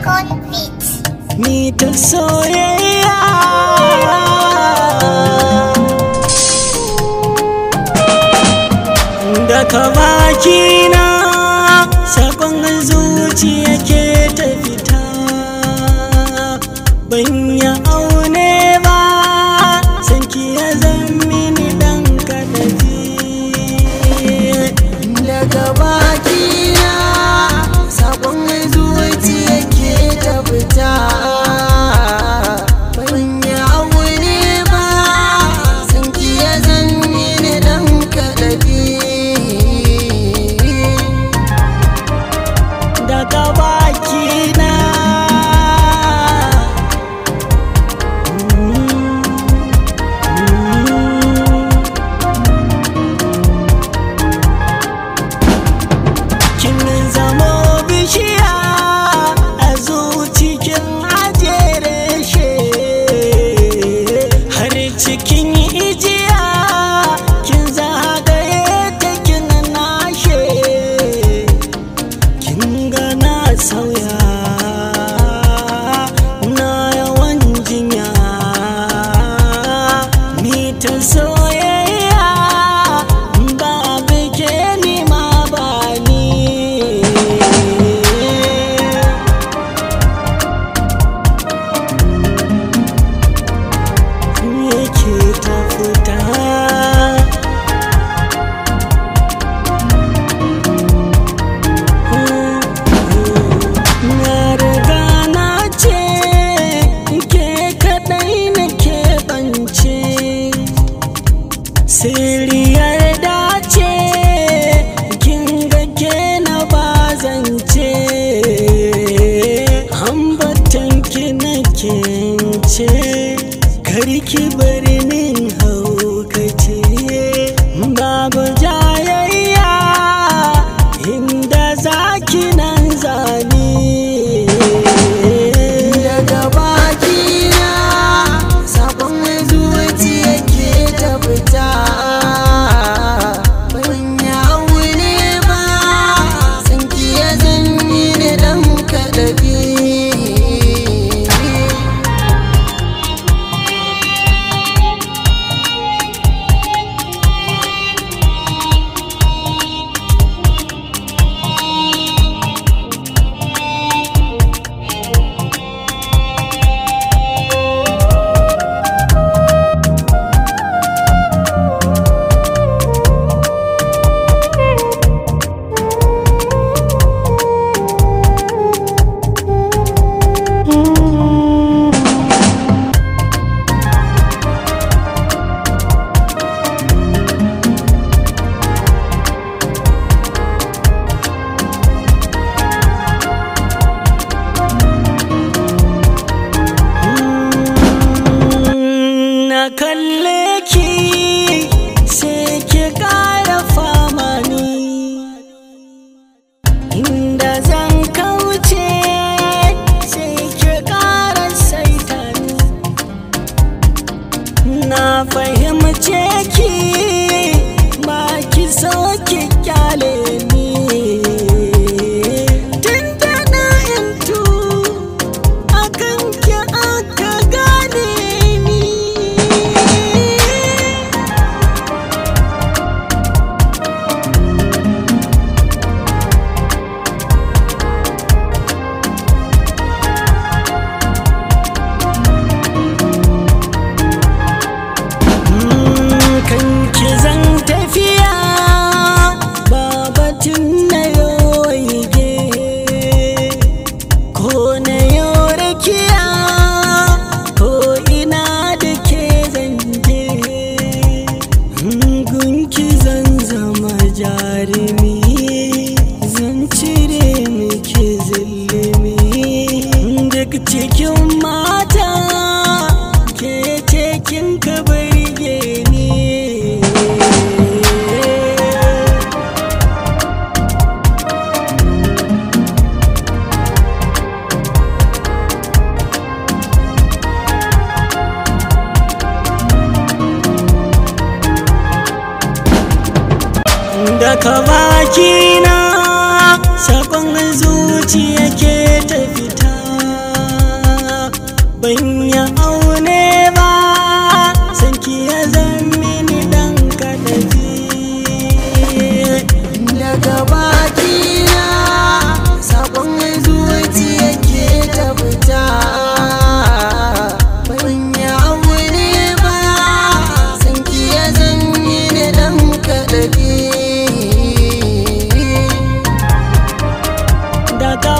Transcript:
Record Beat. Ni ta soyayya daga bakina, sakon zuciya ke ta fita. Ban ya aune ba, sanki ya zan mini dan kadafi. Daga bakina sakon zuciya ke ta fita. Ban yi aure ba, sanki ya zan mini dan kadafi. Daga bakina. Kin zamo bishiya a zucikin ajere she, har cikin ijiya kin zagaye ta, kin nashe. Kin ga na sauya, na yawan jinya, ni ta soyayya, babu ke ni ma ba ni. Yake ta fita. Na riga na ce ke kaɗai na keɓance, sirriyar dace, kin ga ke na bazance. Ambatan ki na kince, karki bari nin haukace. Babu jayayya, inda zaki nan zani. Daga bakina sakon zuciya ke ta fita. Ban yi aure ba, sanki ya zan mini dan kadafi. Na kalle ki sai ki ƙara fama ni, inda zan kauce sai ki ƙara saita ni. Na fahimce ki, ba ki so ki kyale ni. Tun da na intu akan ki aka gane ni. Kanki zan tafiya, babatun na yoyige ko na yorakiya, ko ina da ke zanje. Gunki zan zama jarumi, zan cire miki zillimi. Duk cikin mata ke ce kin ka burge ni. Daga bakina sakon zuciya ke ta fita. Ban yi aune ba, sanki ya zan mini dan kadafi. Daga bakina sakon zuciya ke ta fita. Ban yi aure ba, san ki ya zan yi ni dan kaɗafi. Daga